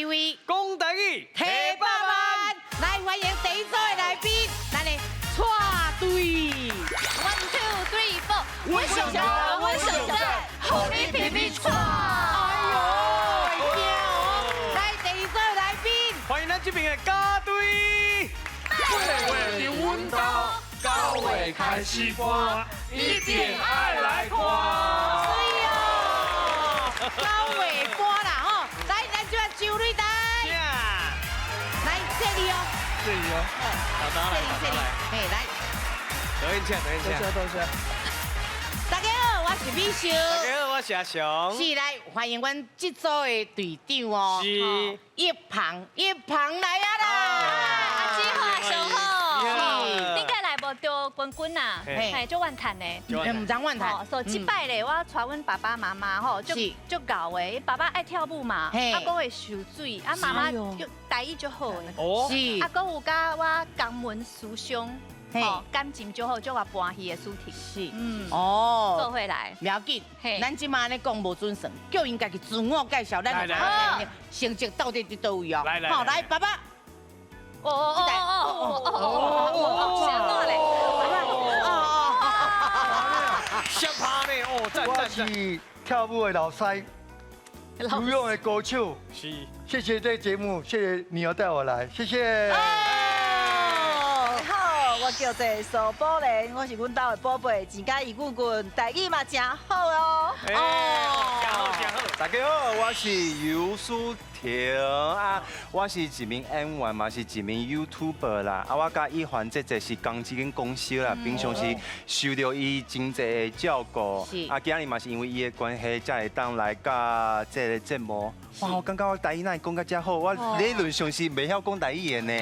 二位講台語，提百萬，來歡迎第一組的來賓，咱的帶隊。 One two three four，阮上強，阮上讚，予你皮皮剉。哎呦，會驚哦！來第二組的來賓，歡迎咱這邊的家隊。八月佇阮兜，九月開始搬，一定愛來看。對哦，九月半啦吼，來，咱這周瑞台，來這裡哦，這裡哦，這裡這裡，嘿來，等一下，等一下，多謝。大家好，我是美秀。大家好，我是阿雄。是，來歡迎阮這組的隊長哦。是。一鵬，一鵬來啊啦！阿姊好，阿雄好。頂擺來無著冠軍啊，嘿，足怨嘆的。毋通怨嘆。所以這擺咧，我帶阮爸爸媽媽吼，足足𠢕的。爸爸愛跳舞嘛，啊，閣會泅水，啊，媽媽又台語足好的。哦。是。啊，閣有佮我同門師兄。哦，感情足好，足愛搬戲的主題。是，哦，做伙來，不要緊，咱這馬按呢講無準算，叫𪜶家己自我介紹，咱就知成績到底佇佗位哦。來來，好，來，爸爸。哦哦哦哦哦哦，啥物咧？哦哦，嚇趴呢？哦，讚我是跳舞的老師，游泳的高手。是，謝謝這個節目，謝謝女兒帶我來，謝謝。我叫做蘇寶蓮，我是阮兜的寶貝，真佮意阮阮，台語嘛誠好哦。哦，誠好誠好。大家好，我是游淑婷啊，我是一名演員，嘛是一名 YouTuber 啦。啊，我佮一凡姐姐是仝一間公司啦，平常時受著伊真濟的照顧。啊，今日嘛是因為伊的關係，才會當來佮這个節目。哇，我感覺我台語哪會講甲遮好，我理論上是袂曉講台語的呢。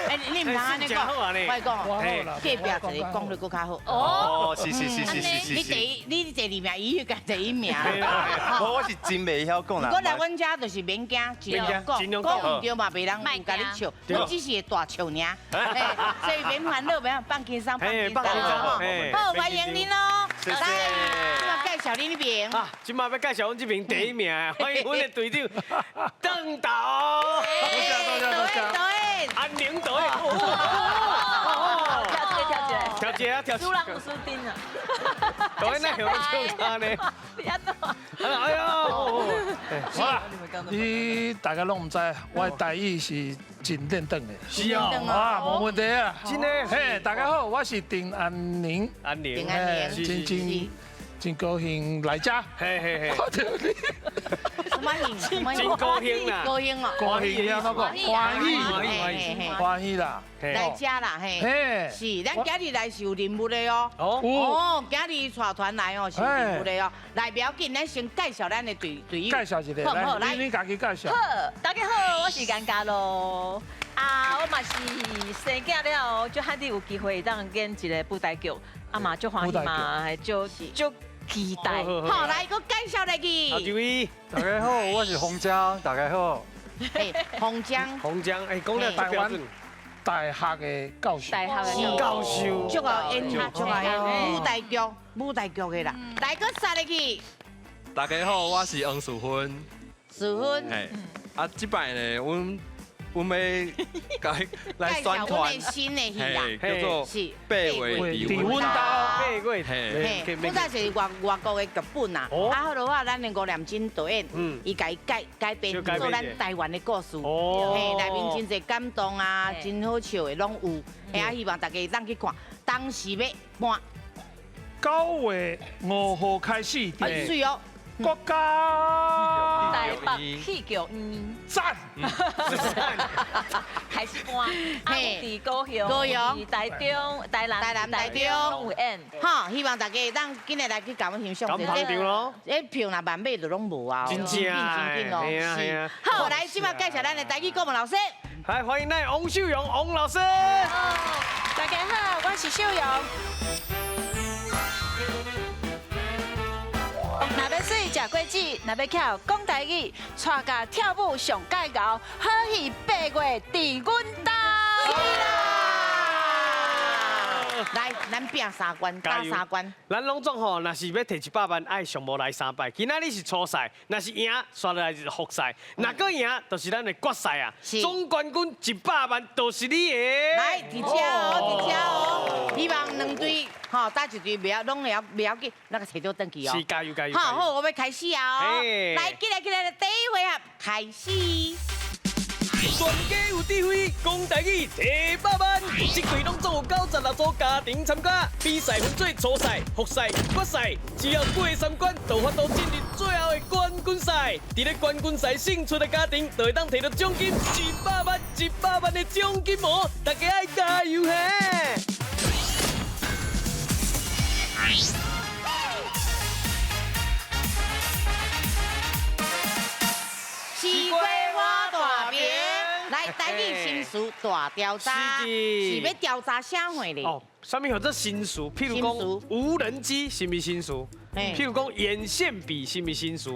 哎，你毋通按呢講，我講，隔壁一个講得閣較好。哦，是是是是是是。你第一，你第二名，伊又共第一名。我是真袂曉講啦。我來阮遮就是免驚，盡量講，講毋對嘛，袂人有共你笑，阮只是會大笑爾。所以免煩惱，免放輕鬆，放輕鬆。好，歡迎恁哦。謝謝。來，這馬介紹恁那邊。啊，這馬欲介紹阮這邊第一名，歡迎阮的隊長鄧導。多謝多謝多謝。導演。安寧導演。跳這個跳這個。跳這啊跳。輸人毋輸陣啊。導演哪會唱歌呢？你按怎？哎呀！好啦，你大家攏毋知，我的台語是真輪轉的。是啊，啊，無問題啊。真的。嘿，大家好，我是丁安寧。安寧。丁安寧。真真真高興來遮。嘿嘿嘿。看著你。什麼興？真高興啦。高興哦。高興啊，那個歡喜，歡喜，歡喜啦。來遮啦，嘿。是，咱今日來是有任務的哦。哦。今日帶團來哦，是有任務的哦。來，不要緊，咱先介紹咱的隊隊友。介紹一下，好，來，你家己介紹。好，大家好，我是顏嘉露。啊，我嘛是生囝了後，足罕得有機會當演一个舞台劇，啊嘛足歡喜嘛，足足期待。好，來，閣介紹來去。好，這位。大家好，我是洪江，大家好。洪江。洪江，哎，講了台灣大學的教授。大學的教授。足夠演，足夠演舞台劇，舞台劇的啦。來，閣殺入去。大家好，我是黃樹芬。樹芬。嘿，啊，這擺呢，阮阮欲來宣傳新的戲啦，叫做《八月佇阮兜》。八月，嘿，古早是外外國的劇本啊，啊好落啊，咱的吳念真導演，伊共伊改改編做咱台灣的故事，嘿，內面真濟感動啊，真好笑的攏有，嘿啊，希望大家會當去看。當時欲搬9月5號開始，媠哦。國家台北戲劇院讚，開始搬，啊，有佇高雄、高雄、台中、台南、台南、台中攏有演。吼，希望大家會當緊來來去共阮欣賞。這票若慢買就攏無啊，真正真緊哦。是。好，來，這馬介紹咱的台語顧問老師。來，歡迎咱王秀蓉王老師。大家好，我是秀蓉。若欲媠食果子，若欲巧講台語，帶甲跳舞上蓋𠢕，好戲八月佇阮兜。来，咱拼三关，打三关。咱拢总吼，若是欲提100万，爱上无来三摆。今仔日是初赛，若是赢，煞落来就是复赛。若阁赢，就是咱的决赛啊。总冠军100万就是你的。来，伫遮哦，伫遮哦。希望两队吼，打一队袂要，拢会晓袂要紧，咱共提倒转去哦。是，加油加油。好好，我欲开始啊哦。来，起来起来，第一回合开始。全家有智慧，讲台语提百万。这队拢总有96组家庭参加，比赛分做初赛、复赛、决赛，只要过三关，就有法度进入最后的冠军赛。伫咧冠军赛胜出的家庭，就会当提到奖金100万、100万的奖金哦！大家爱加油嘿！西瓜我大饼，来台语新词大调查，是欲调查啥货咧？哦，啥物叫做新词？譬如讲无人机，是毋是新词？譬如讲眼线笔，是毋是新词？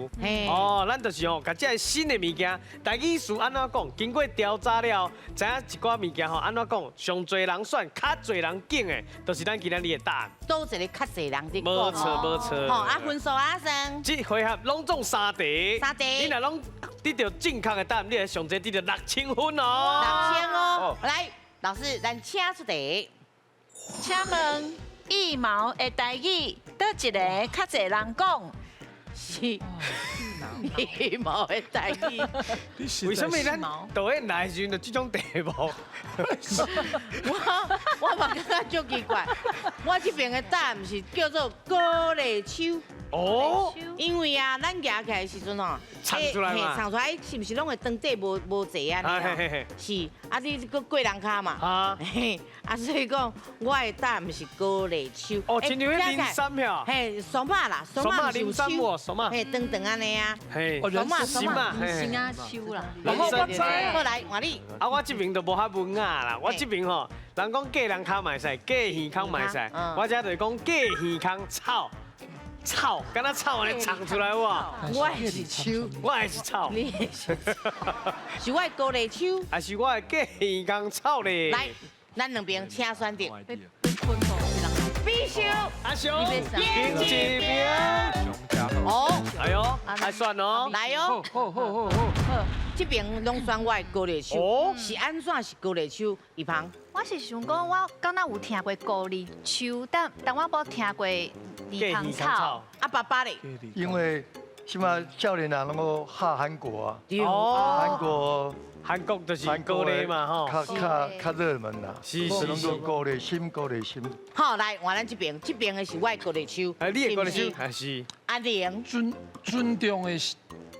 哦，咱就是吼，共这个新的物件，台语词按怎讲？经过调查了，知影一寡物件吼按怎讲？上济人选，较济人拣的，就是咱今仔日的答案。佗一个较济人伫讲？无错无错。吼，啊分数啊算。这回合拢总三题。三题。你若拢得到正确的答案，你会上济得到6000分哦。6000哦。来，老师，咱请出题。请问腋毛的台语，佗一个较济人讲？是腋毛的台语。为什么咱导演来的时阵就这种题目？我嘛感觉足奇怪，我这边的答案毋是叫做高丽手。哦，因为啊，咱举起来的时阵吼，藏出来嘛，藏出来是毋是拢会当底无无济啊？是，啊你阁过人跤嘛？啊，啊所以讲，我的答案毋是高丽手。哦，亲像彼林三票。嘿，桑马啦，桑马是有手，嘿，长长按呢啊。嘿，桑马桑马，人参啊手啦。然后我知。好来，换你。啊，我这边就无较文雅啦，我这边吼，人讲过人跤嘛会使，过耳空嘛会使，我这就是讲过耳空草。草，敢若草按呢长出来哇！我的是手，我的是草，你的是，是我的高丽手，还是我的过耳空草咧？来，咱两边请选择。必修，阿雄，边一边。哦，哎呦，爱选哦，来哦，好好好好，这边拢选我的高丽手，是按怎是高丽手？一旁，我是想讲，我敢若有听过高丽手，但但我无听过。耳空草，啊爸爸咧，因为起码少年人拢阁学韩国啊，韩国韩国就是高丽嘛吼，较热门啦，是是是，高丽心高丽心。好，来换咱这边，这边的是我的高丽手，哎，你的高丽手还是阿玲，尊重的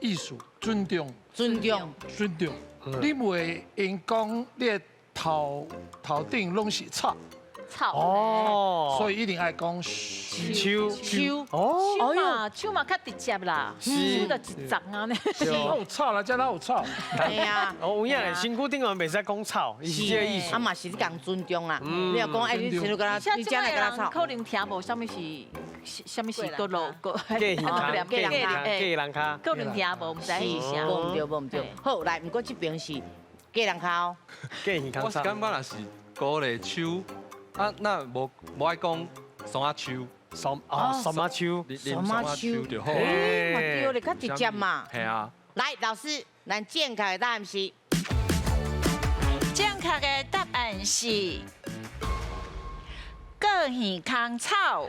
意思，尊重，尊重，尊重，你袂用讲你的头头顶拢是草。草哦，所以一定爱讲手手哦，手嘛手嘛较直接啦，手就一丛啊呢。有草啦，这哪有草？对啊，哦，有影咧，身躯顶悬袂使讲草，伊是这个意思。啊嘛是你共尊重啦，你若讲哎，你身躯敢若，你这来敢若草？可能听无啥物是，啥物是过路过。过耳空，过人跤，可能听无，毋知是啥。无毋对，无毋对。好，来，毋过这边是过人跤。过耳空。我是感觉若是高丽手。啊，那无无爱讲桑仔树，桑啊桑仔树，桑仔树就好。哎，嘛对咧，较直接嘛。系啊。来，老师，咱正确的答案是？正确的答案是过耳空草。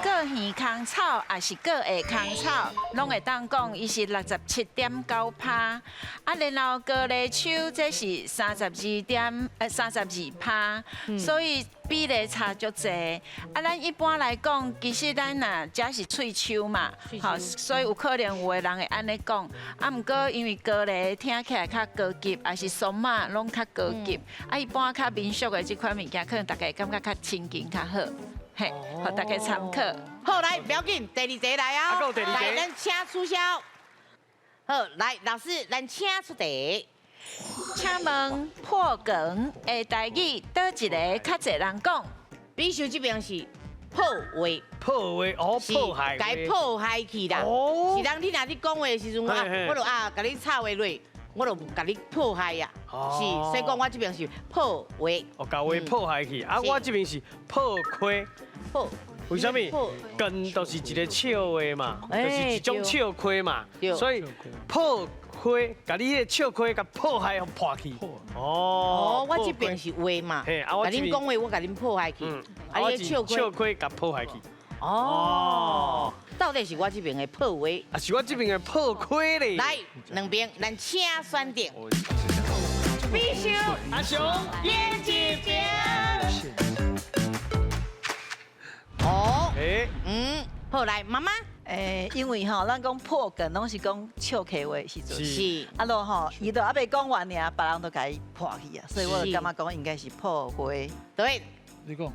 过耳空草也是过下空草，拢会当讲伊是67.9%。啊，然后高丽手这是32%，所以比例差足济。啊，咱一般来讲，其实咱若这是喙须嘛，吼，所以有可能有的人会按呢讲。啊，毋过因为高丽听起来较高级，也是桑马拢较高级。啊，一般较民俗的这款物件，可能大家感觉较亲近较好。嘿，予大家参考。好，来，不要紧，第二题来啊！来，咱请取消。好，来，老师，咱请出题。请问破梗的台语，佗一个较济人讲？比如这边是破话，破话哦，破坏，共破坏去啦。是人你若咧讲话的时阵啊，我就啊，共你插话落。我就共你破壞啊。是，所以講我這邊是破話。哦，共話破壞去，啊，我這邊是破開。破。為啥物？梗就是一個笑話嘛，就是一種笑話嘛，所以破開，共你彼個笑話共破壞破去。哦，我這邊是話嘛，共恁講話，我共恁破壞去。啊，你笑笑話共破壞去。哦，到底是我這邊的破話，啊是我這邊的破開咧？來，兩邊咱請選擇。美秀阿雄演這邊。哦，好來，媽媽，因為吼，咱講破梗，攏是講笑話的時陣，是，啊，囉吼，伊都猶未講完爾，別人都共伊破去啊，所以我就感覺講應該是破話。對，你講，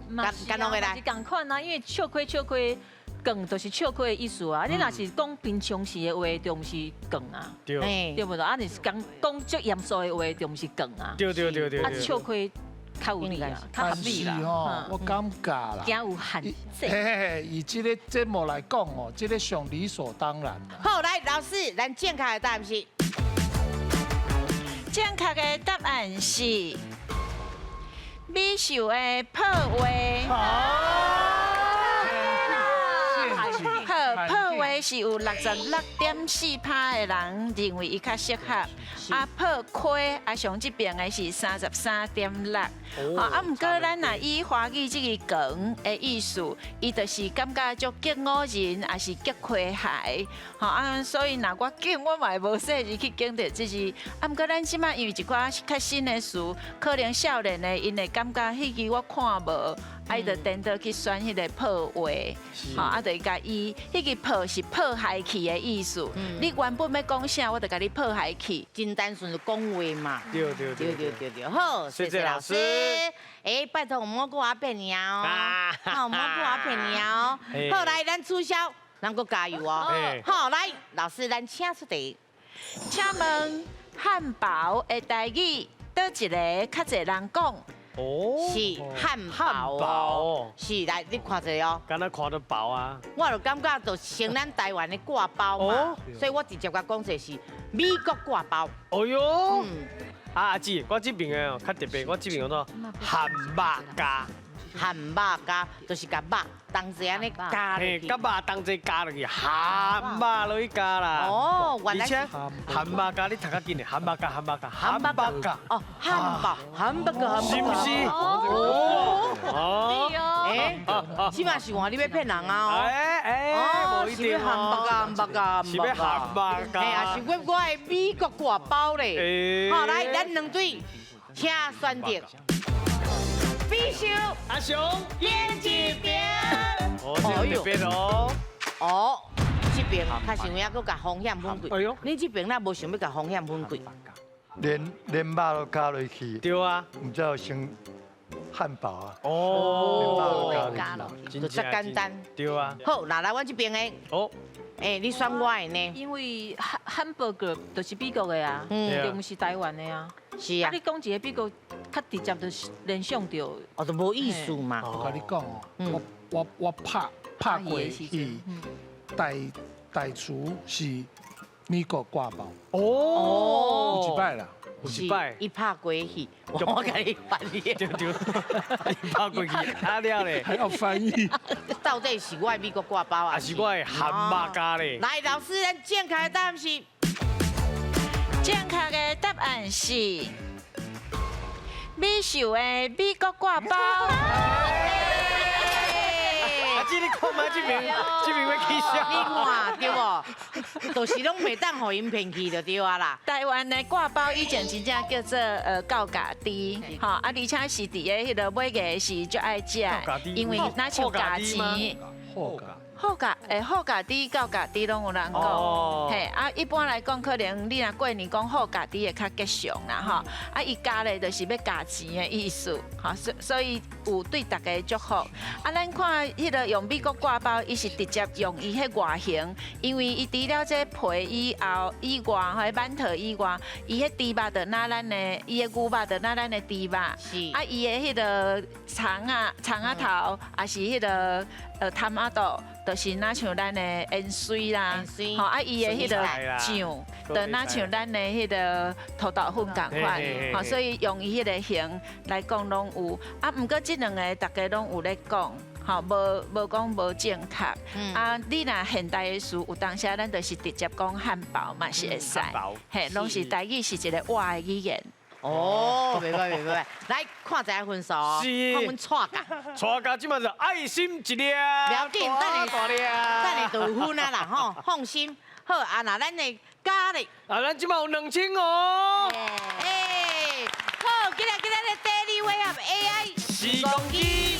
敢講來，是仝款啊，因為笑話笑話梗就是笑話的意思啊，你若是講平常時的話，就毋是梗啊，對，對無？啊，你是講講足嚴肅的話，就毋是梗啊，對對對對，啊，笑話。較有理啊，較合理啦。吼，我感覺啦，驚有限制。嘿嘿，以這個節目來講哦，這個上理所當然。好，來老師，咱正確的答案是，正確的答案是美秀的破話。好，破話是有66.4%的人認為伊較適合，啊破開阿雄這邊的是33.6。啊，毋過咱若以華語這个梗的意思，伊就是感覺足激忤人，抑是激詼諧。吼啊，所以若我揀，我嘛會無細膩去揀著這字。啊，毋過咱這擺因為一寡較新的詞，可能少年的𪜶會感覺彼字我看無。啊，伊就顛倒去選彼个破話，吼，啊，就共伊彼个破是破壞去的意思。你原本欲講啥，我就共你破壞去。真單純就講話嘛。對對對對對對，好，謝謝老師。哎，拜託，毋好閣我騙你哦。好，毋好閣我騙你哦。好，來，咱取消，咱閣加油哦。好，來，老師，咱請出題。請問漢堡的台語，佗一个較濟人講？哦，是漢堡哦，是來，你看一下哦，敢若看著飽啊？我就感覺就像咱台灣的掛包嘛，所以我直接共講這是美國掛包。哎喲，啊阿姊，我這邊的哦較特別，我這邊叫做漢肉加。漢肉加就是共肉同齊按呢加落去，共肉同齊加落去，漢肉落去加啦。哦，原來而且漢肉加你讀較緊的，漢肉加漢肉加漢堡加。哦，漢堡，漢堡加，是毋是？哦，哦，欸，這馬是換你欲騙人啊？欸欸，無一定是欲漢堡加漢堡加，是欲漢肉加。欸，啊是我的美國掛包咧。好，來，咱兩隊，請選擇。美秀阿雄演這邊，哦，這邊哦，哦，這邊哦，較想欲閣共風險分開。哎喲，你這邊若無想欲共風險分開？連肉都加落去。對啊，毋知有成漢堡啊。哦，連肉都加落去，就遮簡單。對啊。好，那來阮這邊的。哦。欸，你選我的呢？因為漢堡就是美國的啊，就毋是台灣的啊。是啊。啊，你講一個美國，較直接就是聯想著。哦，就無意思嘛。我共你講哦，我拍過戲，大廚是美國掛包。哦。有一擺啦，有一擺。伊拍過戲，我共你翻譯。對對，伊拍過戲，啊了咧。還要翻譯。到底是我的美國掛包啊？還是我的漢肉加咧？來，老師，咱正確的答案是。正確的答案是美秀的美國掛包。阿姊，你看覓這邊，這邊欲起痟。你看對無？就是攏袂當予𪜶騙去就對啊啦。台灣的掛包以前真正叫做厚咖豬，吼啊，而且是佇咧彼个尾牙時足愛食，因為若像價錢。厚咖。厚咖，厚咖豬、厚咖豬攏有人講，嘿，啊，一般來講，可能你若過年講厚咖豬會較吉祥啦，吼，啊，伊加咧就是欲加錢的意思，吼，所以有對大家祝福。啊，咱看彼个用美國掛包，伊是直接用伊彼外形，因為伊除了這皮以後以外，吼，饅頭以外，伊彼豬肉就若咱的，伊的牛肉就若咱的豬肉，是，啊，伊的彼个腸仔腸仔頭，抑是彼个潭仔肚，就是若像咱的芫荽啦，吼啊伊的彼个酱，就若像咱的彼个土豆粉仝款，吼，所以用伊彼个形来讲拢有。啊，毋过这两个大家拢有咧讲。吼，无无讲无正确。啊，你若现代的词，有当时咱就是直接讲汉堡嘛是会使。嘿，拢是台语是一个活的语言。哦，袂歹袂歹，来看一下分数，看阮蔡家。蔡家这马是爱心一粒，不要紧，等下等下就有分啊啦吼，放心。好啊，那咱的加咧，啊，咱这马有2000哦。哎，好，今日今日的第二回合 AI 时光机。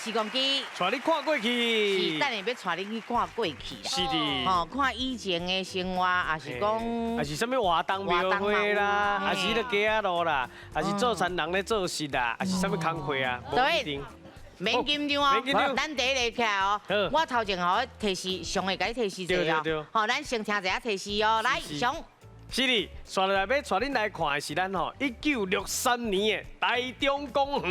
时光机带你看过去，是等下欲带你去看过去啦。是的，吼，看以前的生活，也是讲，也是啥物活动庙会啦，也是彼个街仔路啦，也是做田人咧做事啦，也是啥物工课啊，对，免紧张哦，咱第一个起来哦，我头前予提示，上会共你提示一下哦，好，咱先听一下提示哦，来，上。是的，煞落来欲带恁来看的是咱吼1963年的台中公园。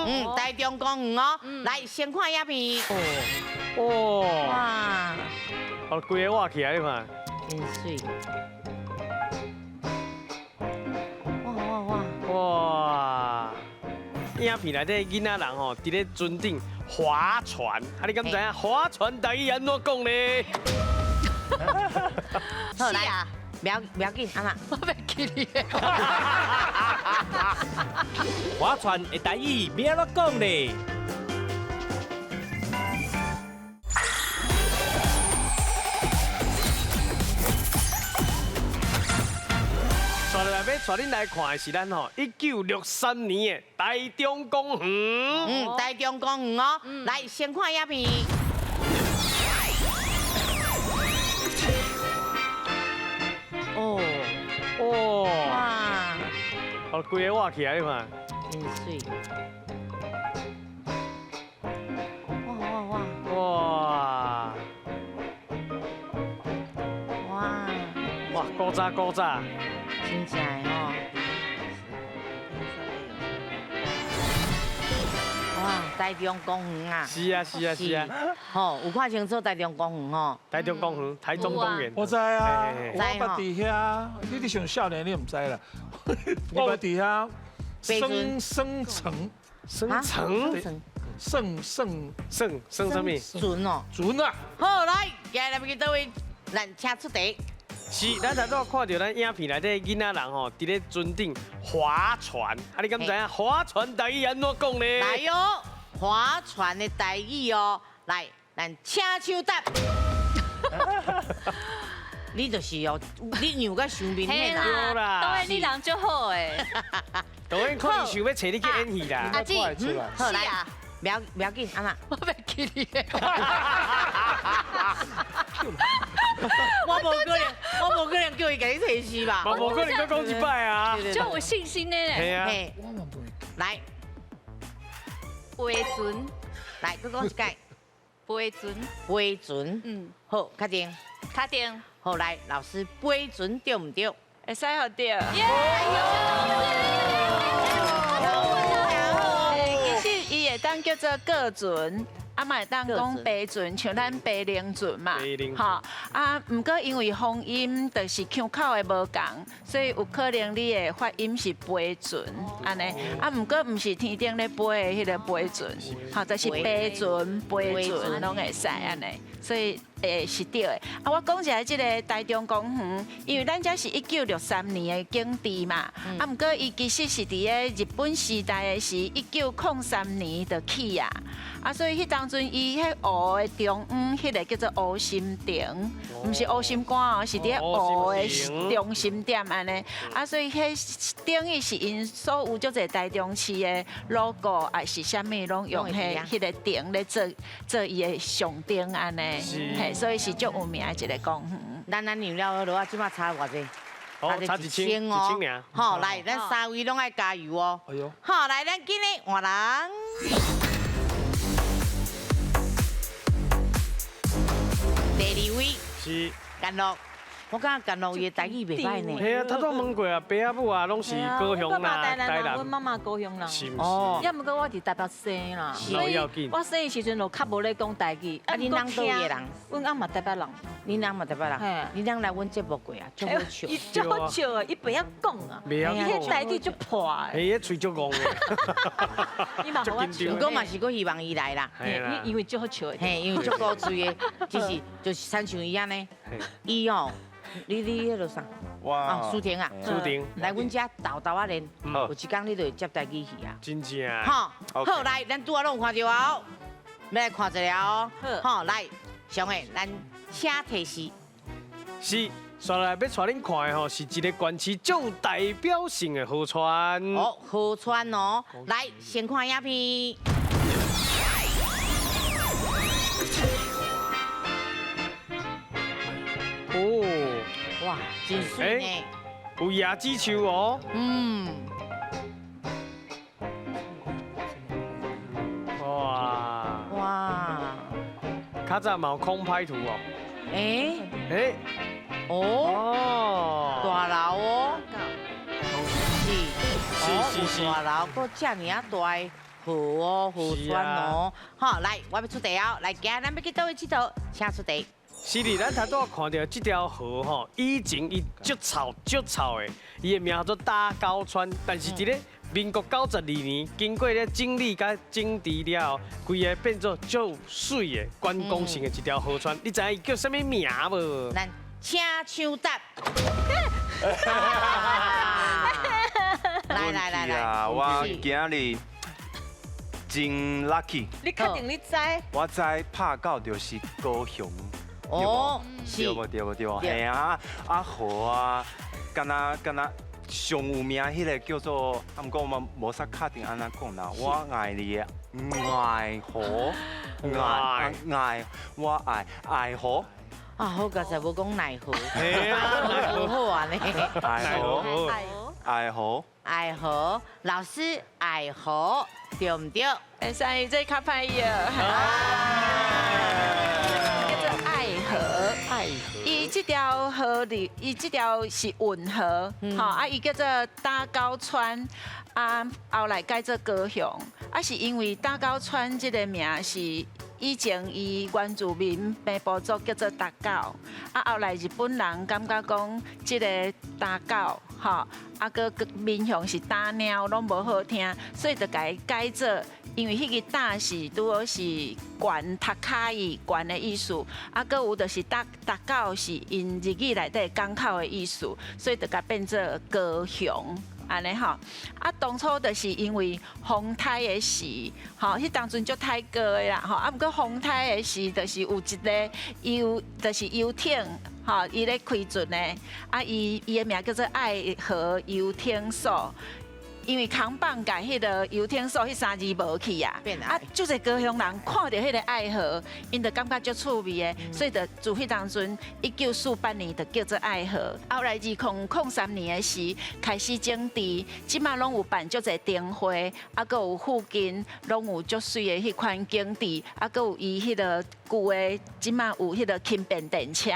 嗯，台中公园哦，来先看影片。哦，哇，哦，规个活起来你看。真媠。哇哇哇！哇，影片内底囡仔人吼，伫咧船顶划船，啊，你敢知影划船台语按怎讲咧？好来。不要不要紧，阿妈，我袂记你。划船的台语欲按怎讲咧？煞落来欲带恁来看的是咱吼1963年的台中公园。嗯，台中公园哦，来先看影片。哦，哦，哇，哦，规个活起来你看，真媠，哇哇哇，哇，哇，哇，古早古早，真正的吼。哇，台中公园啊！是啊是啊是啊，吼，有看清楚台中公园吼？台中公园，台中公园。我知啊，我捌伫遐，你伫上少年，你毋知啦。我捌伫遐，生生成，生成，圣圣圣圣什么？船哦，船啊！好，来，接下来欲去佗位？咱请出题。是，咱头拄看著咱影片内底囡仔人吼，伫咧船顶划船，啊，你敢知影划船台语按怎讲咧？来哟，划船的台语哦，来，咱请抢答。你就是哦，你让甲伤明显啦。导演你人足好诶。导演可能想欲揣你去演戏啦。阿姊，好来，不要不要紧，阿妈，我袂记你。我无可能，我无可能叫伊共你提示吧？我无可能阁讲一摆啊！足有信心的咧。系啊。来，飞船，来，阁讲一摆。飞船，飞船，嗯，好，确定。确定。好，来，老师，飞船对毋对？会使予对。其实伊会当叫做过船。啊嘛会当讲白船，像咱白龙船嘛，吼啊，毋过因为方音就是腔口的无仝，所以有可能你的发音是飞船按呢。啊，毋过毋是天顶咧飞的彼个飞船，吼，就是白船、飞船拢会使按呢。所以是对的。啊，我讲一下这个台中公园，因为咱这是1963年的景地嘛，啊，毋过伊其实是伫咧日本时代的时，1903年就起啊，啊，所以彼当阵伊彼湖的中央，彼个叫做湖心亭，毋是湖心馆哦，是伫咧湖的中心点按呢。啊，所以彼等于是𪜶所有足济台中市的 logo，抑是啥物拢用彼彼个亭咧做做伊的象征按呢。嘿，所以是足有名的一个公园。咱咱让了好，啊，这马差偌济？差1000哦，1000尔。好，来，咱三位拢爱加油哦。哎哟。好，来，咱今日换人。第二位是甘乐，我感覺干路伊的台語袂歹呢。嘿啊，頭拄問過啊，爸仔母啊，攏是高雄人、台南。阮媽媽高雄人。是毋是？哦。也毋過我佇台北生啦，所以我生的時陣就較無咧講台語。啊，你翁佗位的人？阮翁嘛台北人。你翁嘛台北人？你翁來阮節目過啊，足好笑。伊足好笑啊，伊袂曉講啊，伊彼台語足破的。嘿，彼喙足戇的。伊嘛予我笑。毋過嘛是閣希望伊來啦。因為足好笑的。嘿，因為足古錐的，就是親像伊按呢，伊哦。你彼个啥？哇！舒婷啊，舒婷，來阮遮豆豆仔練，有一工你就會接台語戲啊。真正。吼，好來，咱拄仔攏有看著啊，欲來看一下哦。好，來，上個，咱請提示。是，煞來欲帶恁看的吼，是一个縣市最有代表性的河川。哦，河川哦，來，先看影片。哦，哇，真水呢！有椰子樹哦。嗯。哇。哇。較早嘛有空拍圖哦。欸。欸。哦。大樓哦。是。是。大樓，閣遮爾仔大的河哦，河川哦。好，來，我欲出題哦。來，今仔咱欲去佗位𨑨迌？請出題。是哩，咱頭拄仔看著這條河吼，以前伊足臭足臭的，伊的名叫做打狗川。但是佇咧民國92年，經過咧整理佮整治了後，規个變做足有媠的觀光性的一條河川。你知影伊叫啥物名無？咱請搶答。來來來來，我今日真 lucky。你確定你知？我知拍狗就是高雄。哦，對無對無對無，嘿啊，啊河啊，敢若敢若上有名彼个叫做，啊，毋過我嘛無啥確定按怎講啦，我愛你的愛河，愛愛我愛愛河。啊，好佳哉無講奈何，奈何好啊呢。愛河，愛河，愛河，老師愛河對毋對？會使，這較歹藥。愛河，伊這條河裡，伊這條是運河，吼啊，伊叫做打狗川，啊，後來改做高雄，啊，是因為打狗川這个名是以前伊原住民平埔族叫做打狗，啊，後來日本人感覺講這个打狗，吼，啊，閣民雄是打貓，攏無好聽，所以就共伊改做。因為彼个打是拄好是懸讀卡伊懸的意思，啊，閣有就是打打狗是𪜶日語內底港口的意思，所以就共變做高雄按呢吼。啊，當初就是因為風颱的時，吼，彼當陣足颱過的啦，吼，啊，毋過風颱的時，就是有一个遊，就是遊艇，吼，伊咧開船的，啊，伊的名叫做愛河遊艇所。因為扛棒共彼个遊艇所彼三字無去啊，啊，足濟高雄人看著彼个愛河，𪜶就感覺足趣味的，所以就自彼當陣1948年就叫做愛河。後來2003年的時開始整治，這馬攏有辦足濟燈會，啊，閣有附近攏有足媠的彼款景致，啊，閣有伊彼个舊的，這馬有彼个輕便電車，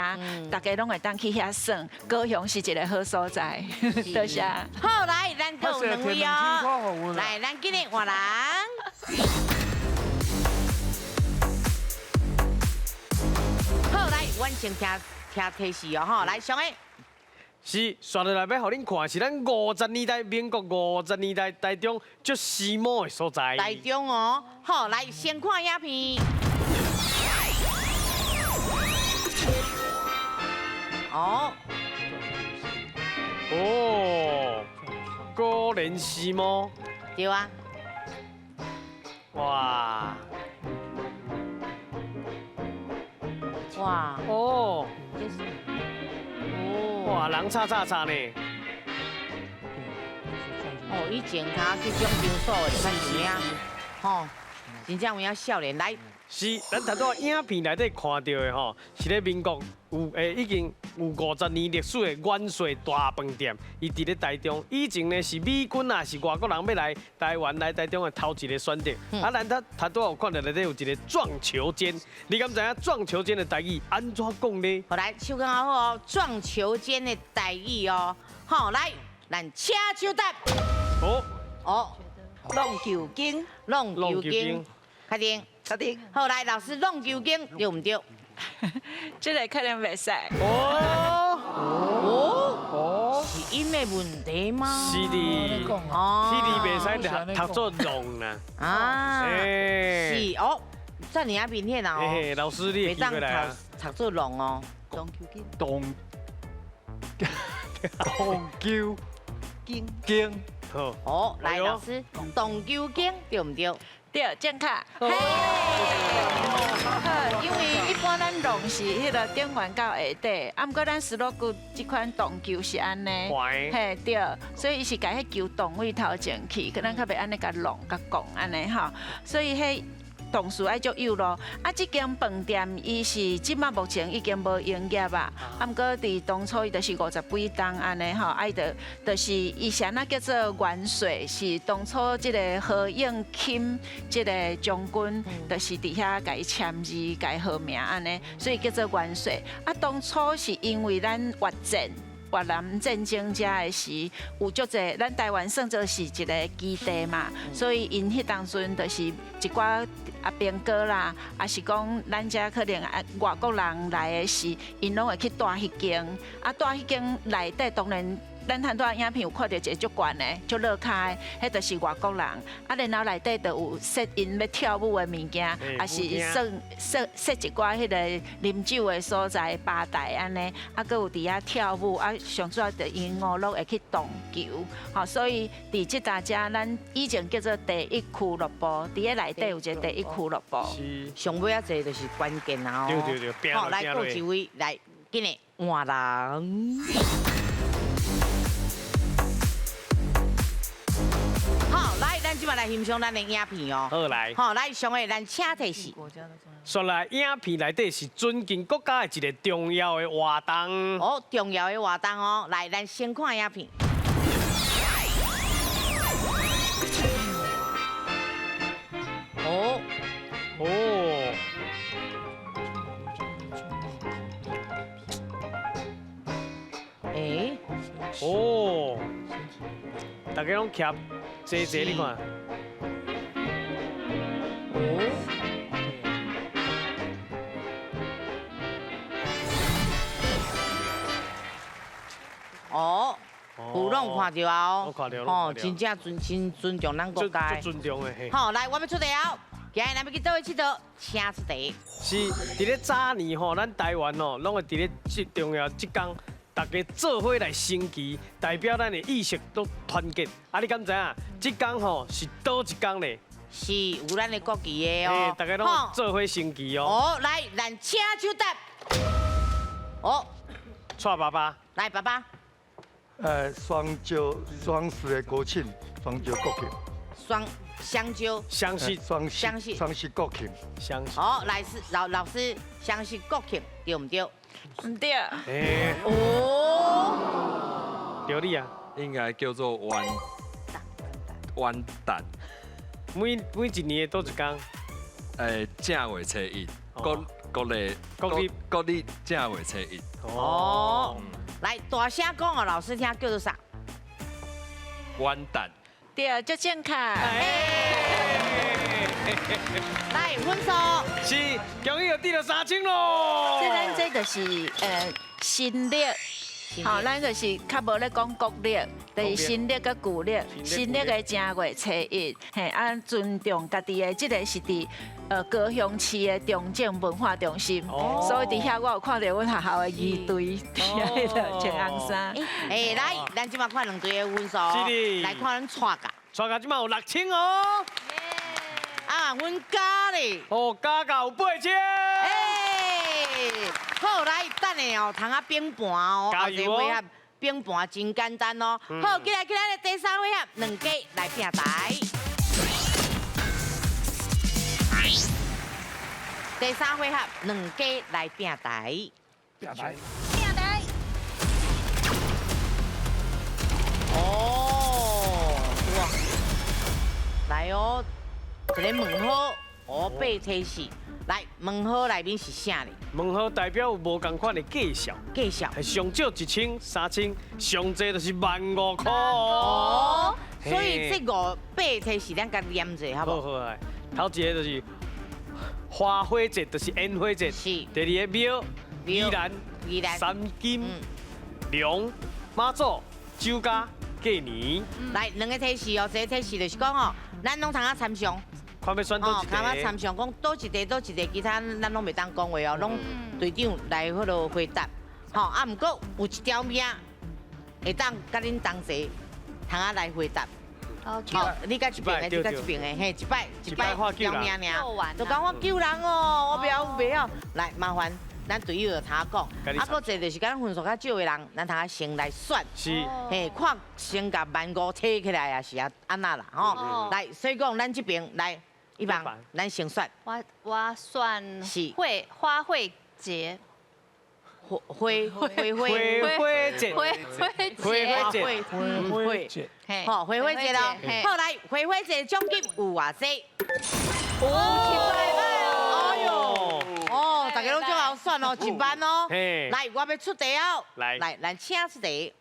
大家攏會當去遐耍。高雄是一个好所在，多謝。好，來，咱閣有兩位哦，來，咱今日換人。好，來，阮先聽聽提示哦，吼，來，上個。是，煞落來欲予恁看，是咱50年代、民國50年代台中足時髦的所在。台中哦，好，來，先看影片。哦。哦。果然时髦。對啊。哇。哇。哦。這是。哦。哇，人吵吵吵呢。哦，以前他去獎金所的，較有影，吼，真正有影少年來。是，咱頭拄仔影片內底看著的吼，是咧民國有已經有50年历史的元帅大饭店，伊伫咧台中。以前呢是美军啊，是外国人欲来台湾来台中的头一个选择。啊，咱头拄仔有看著内底有一个撞球间，你敢知影撞球间的台语按怎讲呢？好来，手讲好哦，撞球间的台语哦，好来，咱请手答。哦哦，弄球间，弄球间，确定，确定。好来，老师弄球间对毋对？这个可能袂使。哦哦哦，是音的问题吗？是的，哦，是的，袂使读做弄啦。啊，是哦，遮尔仔明显啊！哦，老师你会记来啊？读做弄哦，撞球间，撞球间间，好。哦，来老师，撞球间对毋对？对，正确。嘿，好，因为一般咱弄是彼个顶悬到下底，啊，毋过咱斯诺克这款撞球是按呢，嘿，对，所以伊是共彼球动位头前去，可咱较袂按呢共弄共讲按呢吼，所以彼动词爱足幼咯。啊，这间饭店伊是这马目前已经无营业啊，啊，毋过伫当初伊就是50几冬按呢吼，啊，伊就是伊是按怎叫做元帅，是当初这个何应钦这个将军，就是伫遐共伊签字、共伊号名按呢，所以叫做元帅。啊，当初是因为咱越战。越南战争遮的时，有足济咱台湾算做是一个基地嘛，所以𪜶彼当阵就是一寡阿兵哥啦，抑是讲咱遮可能啊外国人来的时，𪜶拢会去蹛彼间，啊蹛彼间内底当然。咱拄仔影片有看著一个足悬的、足落跤的，彼就是外国人。啊，然后内底就有设𪜶欲跳舞的物件，抑是算设设一寡彼个啉酒的所在吧台按呢，啊，阁有伫遐跳舞，啊，上主要就𪜶娱乐会去撞球，吼，所以伫这搭遮，咱以前叫做第一俱乐部，伫咧内底有一个第一俱乐部。是。上尾仔这个就是关键啊！对对对，好，来，阁一位来，紧来换人。好，来，咱这摆来欣赏咱的影片哦。好来，好来，上个咱请提示。说来，影片内底是尊敬国家的一个重要的活动。哦，重要的活动哦。来，咱先看影片。哦哦。欸。哦。大家拢徛齐齐，你看。哦，有拢看著啊哦，哦，真正尊真尊重咱国家。足尊重的嘿。好，来，我欲出题哦，今日咱欲去佗位𨑨迌，请出题。是，伫咧早年吼，咱台湾吼，拢会伫咧这重要这工。大家做伙来升旗，代表咱的意识都团结。啊，你敢知影？这工吼是佗一工咧？是有咱的国旗的哦。大家拢做伙升旗哦。哦，来，咱请手答。哦，蔡爸爸。来，爸爸。双椒双十的国庆，双椒国庆。双香蕉。双十双十双十国庆。双十。哦，来是老老师，双十国庆对毋对？毋对。欸。哦。对你啊，应该叫做元元旦。每一年的佗一工？正月初一，国国历国历国历正月初一。哦。来，大声讲哦，老师听叫做啥？元旦。对，足正确。来，分数。是，恭喜又得了3000咯。这咱这就是新历，吼，咱就是较无咧讲国历，就是新历佮旧历。新历的正月初一，嘿，啊，尊重家己的这个是伫高雄市的中正文化中心，所以伫遐我有看著阮学校的仪队伫遐彼个穿红衫。欸，来，咱这摆看两队的分数，来看咱蔡家。蔡家这摆有6000哦。啊，阮家咧。哦，家家有8000。欸，好，来，等下哦，通啊冰盘哦，加油哦。后一回合冰盘真简单哦。好，起来，起来，第三回合，两家来拼台。第三回合，两家来拼台。拼台。拼台。哦，哇，來哦，一个問號，哦，八提示，來問號內面是啥呢？問號代表有無仝款的介紹，介紹係上少1000、3000，上濟就是15000箍。哦，所以這五八提示咱共念者，好無？好好來，頭一個就是花火節，就是煙火節。是。第二個廟，宜蘭、宜蘭、三金、龍、媽祖、酒家、過年。來，兩個提示哦，一個提示就是講哦，咱攏通啊參詳。看欲選佗一看我個。參詳講佗一個，佗一個，其他咱攏袂當講話哦，攏隊長來彼落回答。吼，啊，毋過有一條命會當佮恁同齊通啊來回答。好，你佮這邊的，你佮這邊的，嘿，一擺一擺條命爾，就講我救人哦，我袂曉袂曉，來麻煩咱隊友就通講，啊，閣一個就是講分數較少的人，咱通先來選，是，嘿，看先共15,000提起來也是啊，按怎啦，吼，來，所以講咱這邊來，一般咱先選，我選是花卉節。花花花花花節，花花節，花花節，好，花花節咯。好，來，花花節獎金有偌濟？哦，哎喲，哦，大家攏足𠢕選哦，1萬哦。來，我欲出題哦。來，來，咱請出題。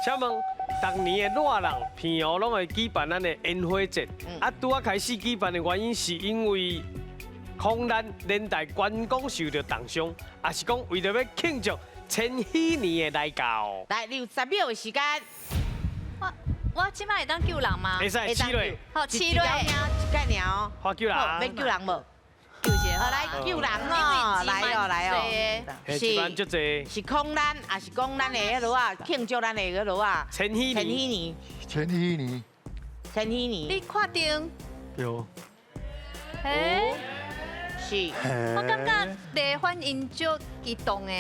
請問，逐年的熱人澎湖攏會舉辦咱的煙火節，啊，拄仔開始舉辦的原因是因為空難連帶觀光受著重傷，也是講為著欲慶祝千禧年的來到。來，你有10秒的時間。我這擺會當救人嗎？會使，試落。好，試落。一蓋爾哦。我救人。欲救人無？救一個。好，來救人哦，來哦，來哦。是。是空難，也是講咱的彼落啊，慶祝咱的彼落啊。千禧年。千禧年。千禧年。千禧年。你確定？對。欸？是。我感覺你反應足激動的。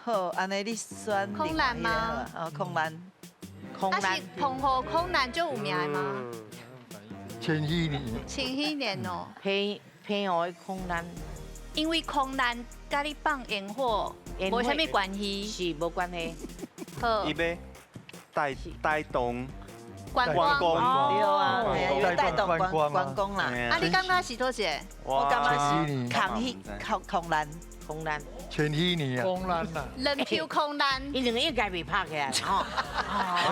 好，按呢你選空難嗎？哦，空難。空難。啊是澎湖空難足有名的嗎？千禧年。千禧年哦。澎湖的空難。因為空難佮你放煙火無啥物關係。是無關係。好。伊欲帶動。觀光，對啊，帶動觀光啦。啊，你感覺是佗一個？我感覺是空禧空難，空難。千禧年啊。空難啊。兩票空難。伊兩個應該袂拍起來吼。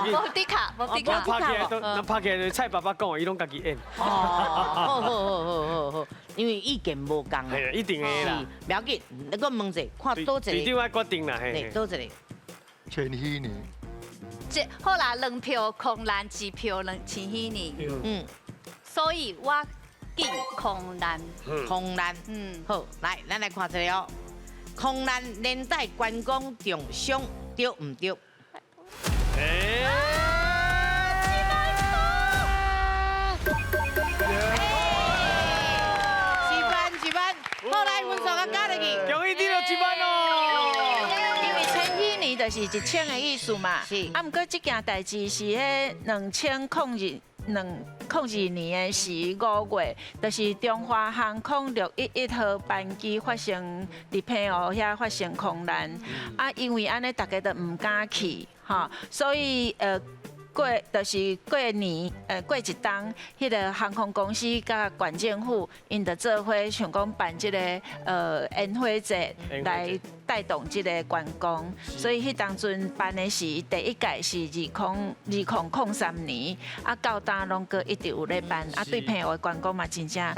無的卡，無的卡。拍起來都，那拍起來就蔡爸爸講的，伊攏家己演。哦，好好好好好，因為意見無仝。係一定的啦。不要緊，你閣問者，看佗一個。隊長愛決定啦，嘿。佗一個。千禧年。這好啦，兩票空難，一票兩千禧年。嗯，所以我揀空難。空難。嗯，好，來，咱來看一下哦。空難連帶觀光重傷，對毋對？欸。一萬一萬，好來，分數佮加入去。恭喜得著1萬哦。就是1000的意思嘛，是。啊，毋過這件代誌是彼2002年的時5月，就是中華航空611號班機發生佇澎湖遐發生空難，啊，因為按呢，大家都毋敢去，吼，所以過就是過年，過一冬，彼个航空公司佮縣政府，𪜶就做伙想講辦這個煙火節來帶動這個觀光，所以彼當陣辦的是第一屆是2003年，啊到今攏閣一直有咧辦，啊對澎湖的觀光嘛真正，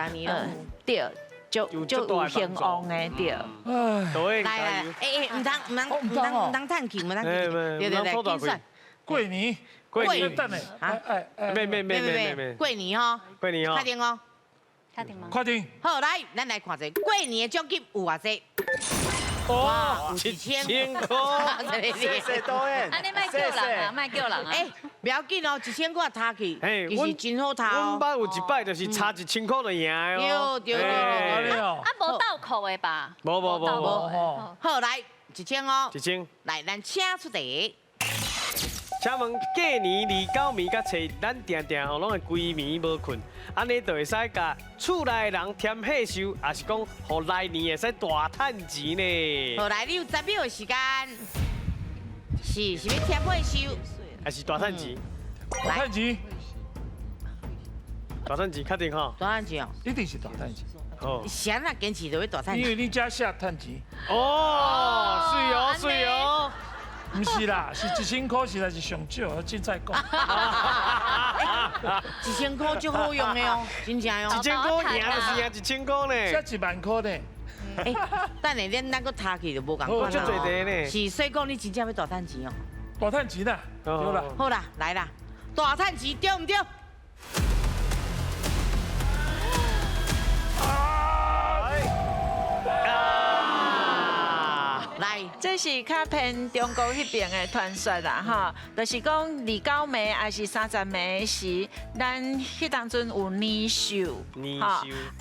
對，就有興旺的對。對，來來，欸，毋通毋通毋通毋通嘆氣，毋通嘆氣，對對對，緊選。過年。過年，啊，沒沒沒沒沒，過年吼，過年吼，確定哦，確定嗎？確定。好，來，咱來看一下過年的獎金有偌濟？哇，1000塊，謝謝導演。啊，你莫叫人啊，莫叫人啊。欸，不要緊哦，1000塊趁去，其實真好趁哦。阮捌有一擺就是差1000塊就贏的哦。對對對對。啊，無倒扣的吧？無無無無。好，來1000哦。1000。來，咱請出題。請問過年29暝佮初一，咱定定吼攏會規暝無睏，按呢就會使共厝內的人添歲數，抑是講予來年會使大趁錢呢？好，來，你有10秒的時間，是欲添歲數，还是大趁钱？大趁钱。大趁钱，确定吼？大趁钱哦，一定是大趁钱。哦，啥人坚持就欲大趁钱？因为你遮写趁钱。哦，水哦，水哦。毋是啦，是1000箍，实在是上少，我凊彩讲。1000箍足好用的哦，真正哦。1000箍赢就是赢1000箍呢。才1万箍呢。欸，等下咱阁读去就无仝款啦。足济呢。是，所以讲你真正欲大趁钱哦。大趁钱啦，对啦。好啦，来啦，大趁钱对毋对？来，这是较偏中国彼边的传说啦，吼，就是讲29暝还是30暝时，咱彼当阵有年兽，年兽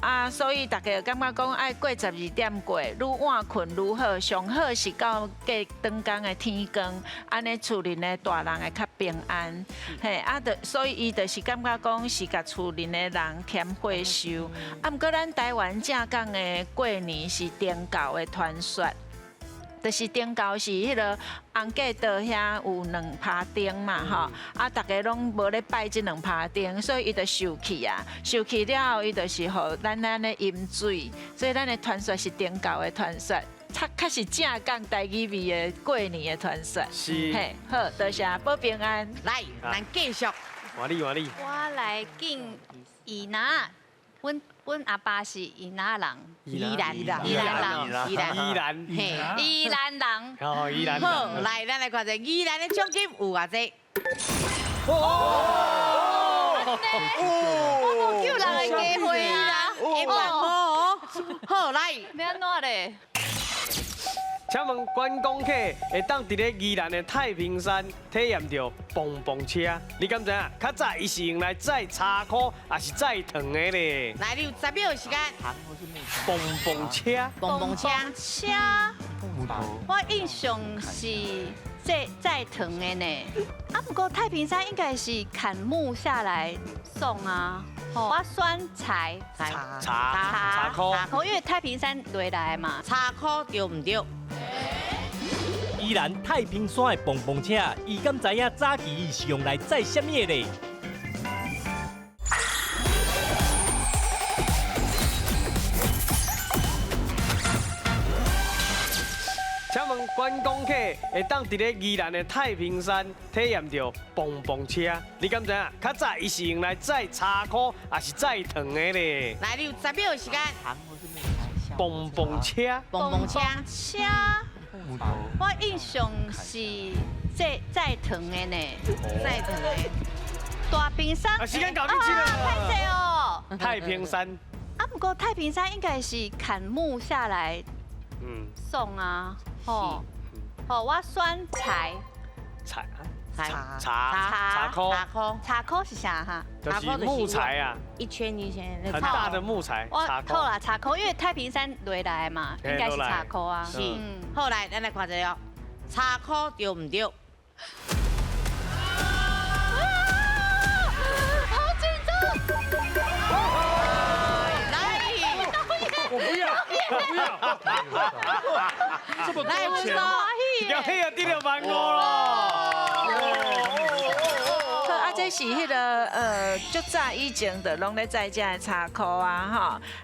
啊，所以大家就感觉讲爱过12点过，愈晚睏愈好，上好是到过转工的天光，按呢厝里的大人会较平安，嘿，啊，就所以伊就是感觉讲是共厝里的人添岁寿，啊，毋过咱台湾正港的过年是灯教的传说。就是顶到是彼个红过道遐有两耙灯嘛吼，啊，大家拢无咧拜这两耙灯，所以伊就受气啊，受气了后，伊就是予咱按呢饮水，所以咱的传说是顶到的传说，较较是正港台语味的过年的传说。是，嘿，好，多谢，保平安。来，咱继续。换你，换你。我来敬伊拿，阮阿爸是宜兰人，宜兰，宜兰人，宜兰，宜兰，嘿，宜兰人。好，宜兰。好，来，咱来看者宜兰的奖金有偌济？哦，我无救人的机会啊！1万哦，好，来，欲按怎咧？请问观光客会当伫咧宜兰的太平山体验著蹦蹦车，你敢知影？较早伊是用来载茶箍，还是载糖的咧？来，你有10秒时间。蹦蹦车，蹦蹦车，车。我印象是载糖的呢。啊，不过太平山应该是砍木下来送啊。我选柴茶茶箍，茶箍，因为太平山落来嘛。茶箍对毋对？宜兰太平山的蹦蹦车，伊敢知影早期是用来载啥物的咧？请问观光客会当伫咧宜兰的太平山体验著蹦蹦车，你敢知影？较早伊是用来载茶箍，还是载糖的咧？来，你有10秒时间。蹦蹦车，蹦蹦车，车。我印象是载糖的呢，载糖的。大平山。啊，时间到，你去了。歹势哦。太平山。啊，不过太平山应该是砍木下来，送啊，吼，吼，我选柴。柴茶茶箍，茶箍，茶箍是啥哈？就是木材啊，一圈一圈，很大的木材。我好啦，茶箍，因为太平山落来嘛，应该是茶箍啊。是，好来，咱来看一下哦，茶箍对毋对？好紧张！来，我不要，我不要，这么多钱，要黑啊，得了15000咯。这是彼个足早以前就拢咧载这个茶箍啊，吼，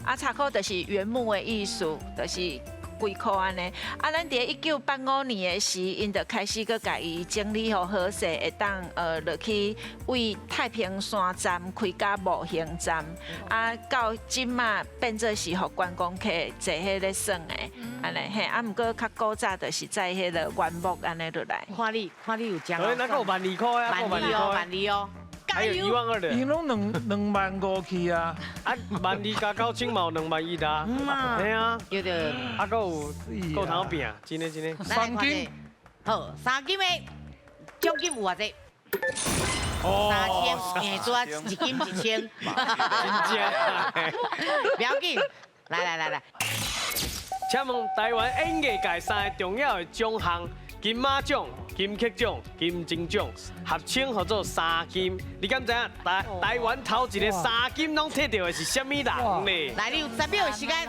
啊茶箍就是原木的意思，就是规箍按呢。啊，咱伫1985年的时，𪜶就开始阁共伊整理予好势，会当落去为太平山站开甲模型站，啊，到这马变做是予观光客坐彼咧耍的，按呢嘿，啊，毋过较古早就是载彼个原木按呢落来。看你，看你有奖。那够12000块啊，12000哦，12000哦。还有12000的。伊拢22500去啊！啊，12000加9000嘛有21000啦。嗯啊。嘿啊。对对。啊，阁有够通拼，真的真的。三金。好，三金的奖金有偌济？3000，嘿，拄啊1金1000。真正。不要紧，来来来来。请问台湾演艺界3个重要的奖项：金马奖、金曲奖、金钟奖，合称叫做三金。你敢知影台湾头一个三金拢摕到的是啥物人呢？来，你有10秒的时间。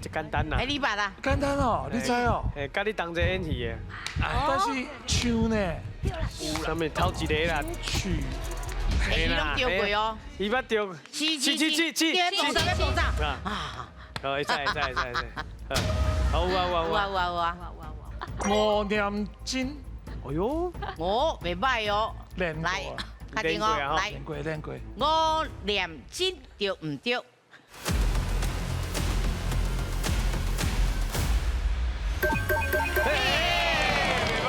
这简单啦。哎，你捌啦？简单哦，你知哦？哎，佮你同齐演戏的。但是唱呢？啥物头一个啦？曲。哎，伊拢著过哦。伊捌著。七七七七七。爆炸欲爆炸。啊。好，会使会使会使会使。好，有啊有啊有啊有啊有啊。吴念真。哎呦。我袂䆀哦。来，确定哦，来。练过练过。吴念真对毋对？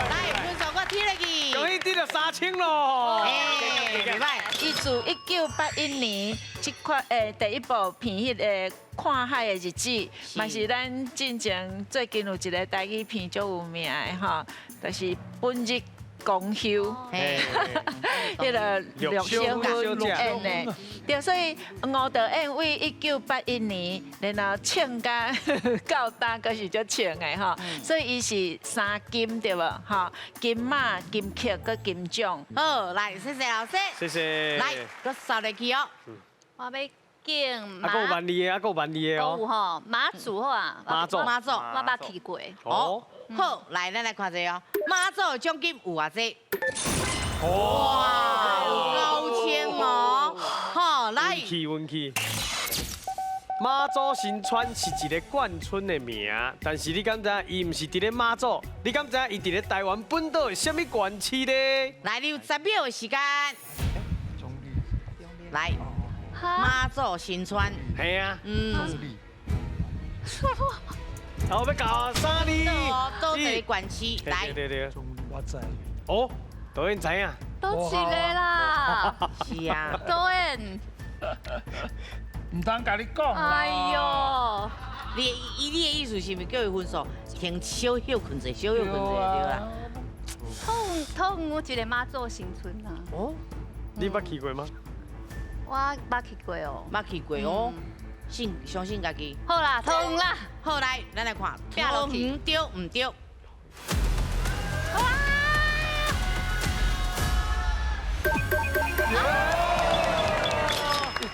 来，分数我提落去。恭喜得了3000咯！哎，袂䆀。伊自1981年这款第一部片，彼个看海的日子，嘛是咱进前最近有一个台语片足有名的吼，就是本日公休，彼个陆小芬演的，对，所以吴导演为1981年，然后唱甲到今，阁是足唱的吼，所以伊是三金对无？吼，金马、金曲、阁金奖。好，来，谢谢老师。谢谢。来，阁扫落去哦。我欲拣啊，阁有万里的，啊，阁有万里的哦。有吼，妈祖好啊。妈祖，妈祖，我捌去过。哦，好，来，咱来看一下哦。妈祖的奖金有偌济？哇，有9000哦。好，来。运气，运气。妈祖新村是一个眷村的名，但是你敢知影伊毋是伫咧妈祖？你敢知影伊伫咧台湾本岛的啥物县市咧？来，你有10秒的时间。来，妈祖新村。系啊。嗯。好，欲到3、2、倒一个县市来。对对对。我知。哦，导演知影。倒一个啦。是啊。导演。毋通共你讲。哎呦，你伊你的意思是毋是叫伊分数先小休困者，小休困者对啦？桃园有一个妈祖新村啊。哦，你捌去过吗？我捌去过哦。捌去过哦，信相信家己。好啦，桃园啦。好来，咱来看桃园对毋对？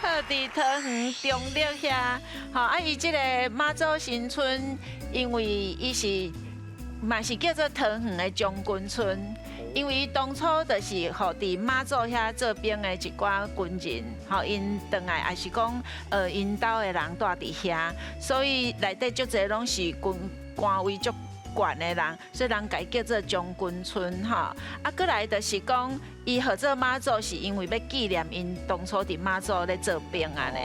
好，伫桃园中坜遐，吼啊，伊这个妈祖新村，因为伊是嘛是叫做桃园的将军村，因为伊当初就是予伫妈祖遐做兵的一寡军人，吼𪜶转来，也是讲𪜶兜的人住伫遐，所以内底足济拢是军官位足悬的人，所以人共伊叫做将军村吼。啊，过来就是讲，伊号做妈祖，是因为欲纪念𪜶当初伫妈祖咧做兵按呢。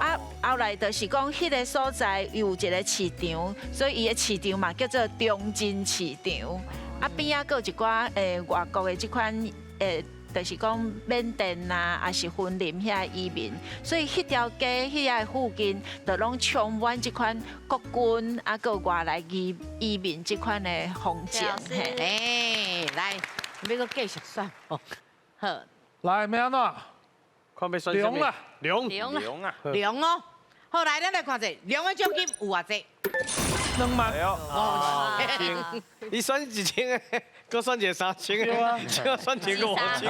啊，后来就是讲，彼个所在伊有一个市场，所以伊的市场嘛叫做中正市场。啊，边仔阁有一寡外国的这款就是讲缅甸啊，抑是云林遐移民，所以彼条街彼个附近，就拢充满这款国军啊，阁有外来移民这款的风景。哎，来，欲阁继续选哦。好，来，欲按怎？看欲选啥物？龙龙龙啊！龙哦。好，来，咱来看者，龙的奖金有偌济？ 2万。哦，你选1000个，阁选一个3000个，阁选一个5000个。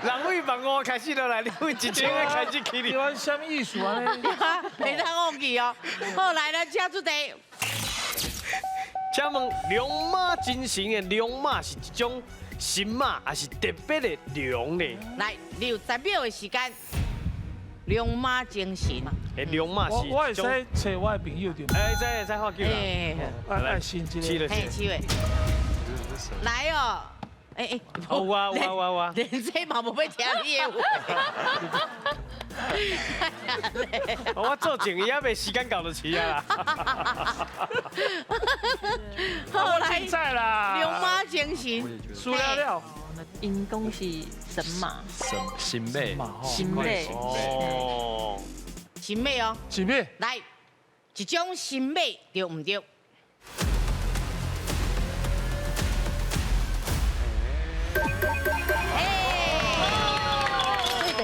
人为15,000开始落来，你为1000个开始起哩。你啥物意思啊？袂当忘记哦。好，来，咱请出题。请问龙马精神的龙马是一种神马，还是特别的龙呢？来，你有10秒的时间。龙马精神。哎，龙马是。我会使揣我的朋友对吗？哎，会使看球啦。哎，新一个。嘿，七位。来哦，哎哎。有啊有啊有啊。连这嘛无欲听你的话。我做静伊犹未时间到就饲啊啦。好来，在啦。龙马精神。输了了。𪜶讲是神马。神马。神马。哦。神马哦。神马。来，一种神马对毋对？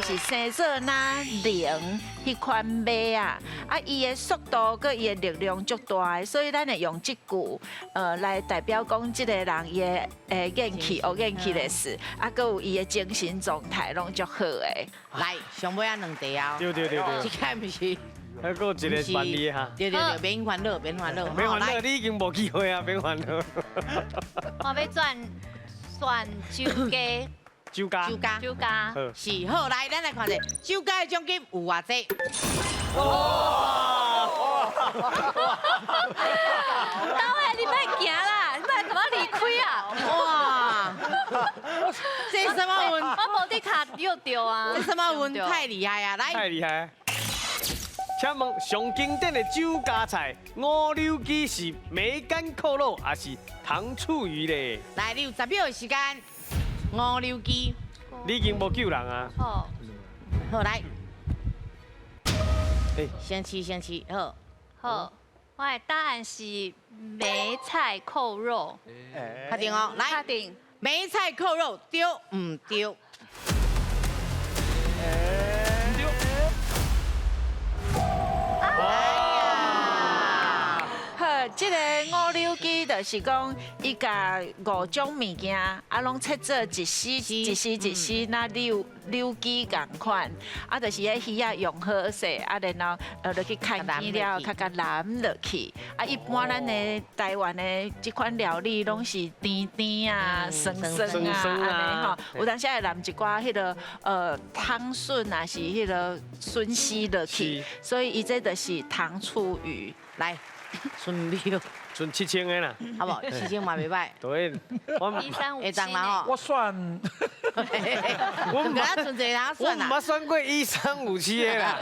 就是生做若龙彼款马啊，啊，伊的速度佮伊的力量足大的，所以咱會用這句來代表講這個人伊的元氣、學元氣的事，啊，閣有伊的精神狀態攏足好的。來，上尾仔兩題啊！對對對對，這個毋是。還閣有一個萬字哈。對對對，免煩惱，免煩惱。免煩惱，你已經無機會啊，免煩惱。我欲轉選酒家。酒家。酒家。酒家。是好，來，咱來看者，酒家的獎金有偌濟？哇！導演，你莫行啦，你莫共我離開啊！哇！這什麼運？我無佇卡又丟啊！這什麼運？太厲害啊！來。太厲害。請問上經典的酒家菜五柳雞是梅乾扣肉還是糖醋魚咧？來，你有10秒的時間。五柳雞，你已經無救人啊！好，好來，先試先試，好。好，我的答案是梅菜扣肉。確定哦，來，確定。梅菜扣肉對毋對？這個五柳雞就是講，伊共五種物件啊，攏切做一絲一絲一絲，若柳柳枝仝款，啊，就是彼魚仔用好勢，啊，然後落去牽起了，較較淋落去。啊，一般咱的台灣的這款料理攏是甜甜啊、酸酸啊，按呢吼。有當時會淋一寡彼个湯筍啊，是彼个筍絲落去，所以伊這就是糖醋魚。來。剩秒，剩7000个啦，好無？7000嘛袂歹。對，我會當啦吼。我算，我毋捌，我毋捌算過1357个啦。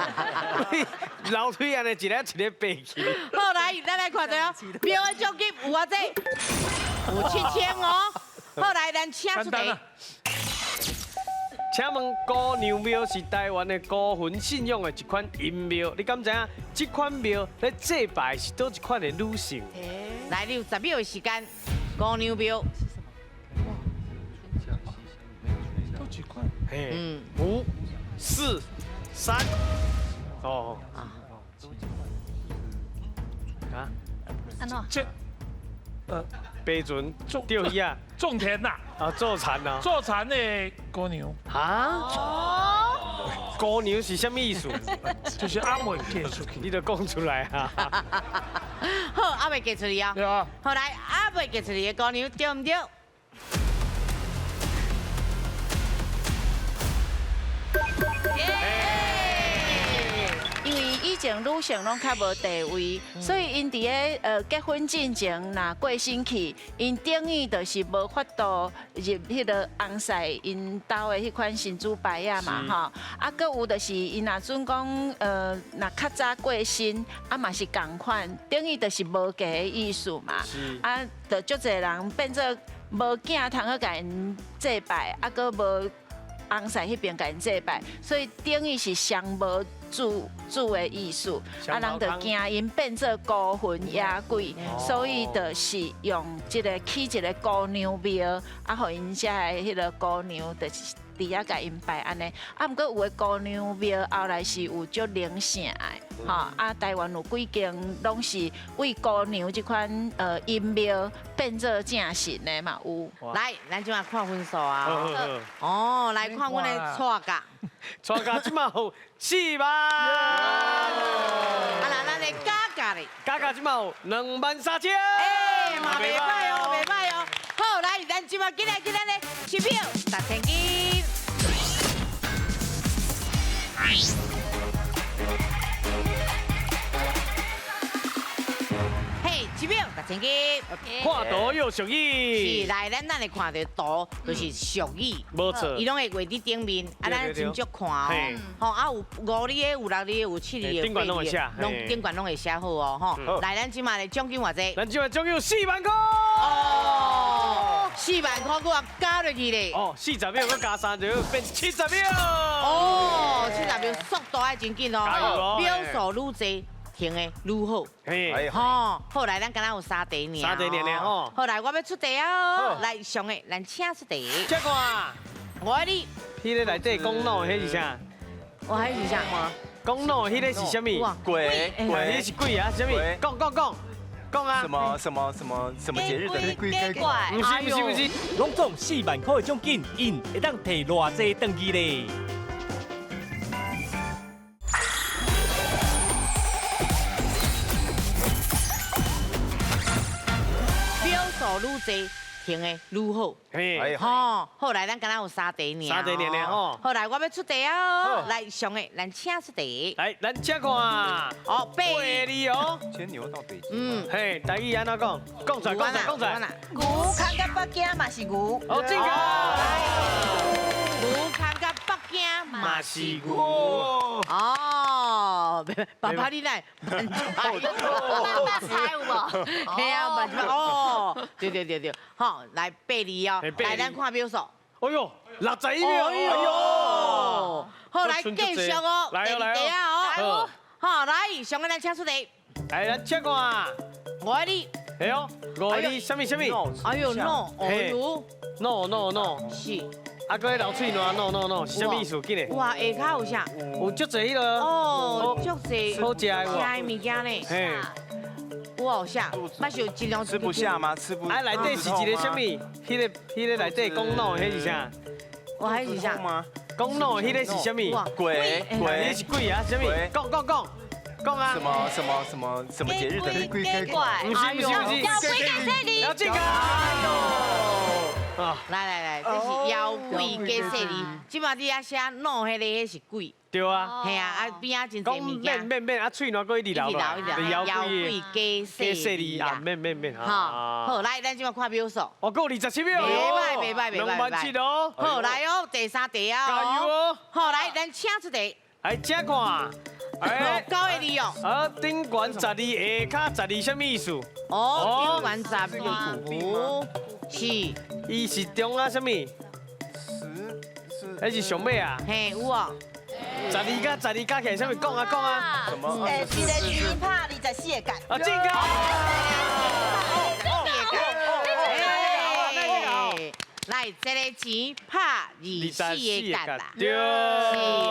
樓梯按呢一个一个爬起。好，來，咱來看著哦，秒的獎金有偌濟？有7000哦。好，來，咱請出題。請問姑娘廟是台灣的孤魂信仰的一款陰廟，你敢知影這款廟咧祭拜是佗一款的女性？來，你有10秒的時間。姑娘廟是什麼？佗一款？嘿，5、4、3，哦啊，安怎？這，白船釣魚啊，種田呐，啊，做田啊，做田的姑娘。啊？姑娘是啥物意思？就是阿妹嫁出去。你都講出來啊！好，阿妹嫁出去啊。對啊。好來，阿妹嫁出去的姑娘對毋對？因為以前女性攏較無地位，所以𪜶佇咧結婚進前，若過身去，𪜶等於就是無法度入彼个翁婿𪜶兜的彼款神主牌仔嘛吼。啊，閣有就是𪜶若準講若較早過身，啊嘛是仝款，等於就是無嫁的意思嘛。啊，就足濟人變做無囝通去共𪜶祭拜，啊，閣無翁婿彼邊共𪜶祭拜，所以等於是雙無主的意思，啊，人就驚𪜶變做孤魂野鬼，所以就是用這个起一个姑娘廟，啊，予𪜶遮的彼个姑娘就是佇遐共𪜶拜按呢。啊，毋過有的姑娘廟後來是有足靈性的，吼，啊，台灣有幾間攏是為姑娘這款陰廟變做正神的嘛有。來，咱這馬看分數啊。哦，來看阮的蔡甲。蔡甲這馬有4萬。啊，那咱的嘉嘉咧？嘉嘉這馬有23000。哎，嘛袂歹哦，袂歹哦。好，來，咱這馬進來進來咧，10秒值千金。嘿，10秒值千金。看圖有俗語。是，來，咱來看著圖，就是俗語。無錯。伊攏會畫佇頂面，啊，咱真足看哦。吼，啊有5字的，有6字的，有7字的，頂懸攏會寫，攏頂懸攏會寫好哦，吼。來，咱這馬的獎金偌濟？咱這馬獎金有4萬塊。哦，4萬塊，閣也加落去咧。哦，40秒閣加3就變70秒。哦，70秒速度愛真緊哦，秒數愈濟。停的愈好，吼，好來，咱敢若有3題爾， 3題爾吼。好來，我欲出題啊！來，上的，咱請出題。這個，我愛你。彼个內底講腦的彼是啥？我还是啥？讲喏，彼个是啥物？鬼鬼，彼是鬼啊？啥物？讲讲讲讲啊！什么什么什么什么节日的？鬼怪？不是不是不是，拢总4万块的奖金，𪜶会当提偌济转去咧？表数愈济，行的愈好。嘿，吼，好来，咱敢若有3题尔。3题尔吼。好来，我欲出题啊！来，上个，咱请出题。来，咱请看。哦，八字哦。牵牛到北京。嗯，嘿，台语按怎讲？讲出来，讲出来，讲出来。牛牵到北京嘛是牛。哦，正确。牛牵到北京嘛是牛。哦，爸爸你来，爸爸猜有无？嘿啊，慢哦，对对对对，好，来八字哦，来咱看秒数。哎呦，61秒，哎呦，好来继续哦，第二题啊哦，好来，上个咱请出题。来，咱请看。5个字。哎呦，5个字，啥物啥物？哎呦，no，哎呦，no no no，是。啊，阁流喙澜，no no no，是啥物意思？紧嘞。哇，下跤有啥？有足济彼个。哦，足济。好食的。食的物件呢？嘿。有啥？捌想尽量吃不下吗？吃不。啊，内底是一个啥物？彼个内底讲喏，彼是啥？我还是啥？讲喏，彼个是啥物？鬼鬼，彼是鬼啊？啥物？讲讲讲讲啊！什么什么什么什么节日的？鬼怪？不是不是不是。妖鬼加细字。要这个。啊！来来来，这是妖鬼加细字。这马你遐写喏，彼个彼是鬼。对啊。嘿啊，啊边仔真济物件。免免免，啊喙澜阁一直流落，妖鬼加细字啊，免免免。好，好来，咱这马看秒数。哦，阁有27秒。袂歹袂歹袂歹。2万7哦。好来哦，第3题啊。加油哦。好来，咱请出题。来，请看。哎，9个字哦。啊，顶悬12，下跤12，啥物意思？哦，顶悬12，是。伊是中啊啥物？十，彼是上尾啊？嘿，有哦。12加12加起来，啥物讲啊讲啊？什么？哎，一个钱拍24个角。啊，正确。来，这个钱拍24个角啦。对。是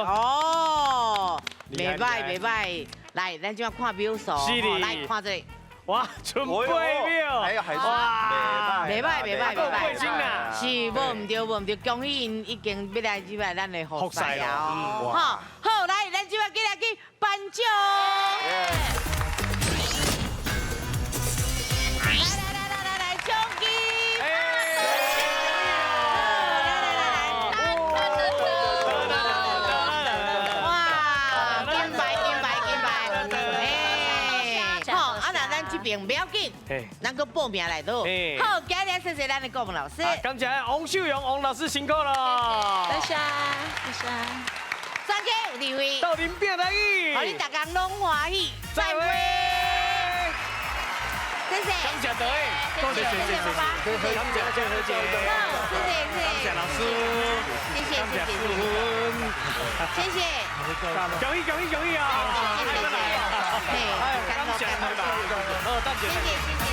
哦，袂歹袂歹。来，咱这马看秒数，来看这个。哇，剩8秒，还有还是袂歹袂歹袂歹，是无毋对无毋对，恭喜𪜶已经欲来入来咱的复赛啊！好，好来，咱这马紧来去颁奖。来来来来来，奖金！来来来来来，哇，金牌金牌金牌！哎，好，啊那咱这边不要紧，咱阁报名来倒。好，今日谢谢咱的顾问老师，感谢王秀荣王老师辛苦了，多谢多谢。全家有智慧，斗阵拼台语，予恁逐工拢欢喜，再会。谢谢，感谢导演，谢谢谢谢爸爸，感谢谢谢姐，谢谢谢谢，感谢老师，谢谢谢谢谢谢，恭喜恭喜恭喜啊！谢谢谢谢，感谢，好，谢谢谢谢。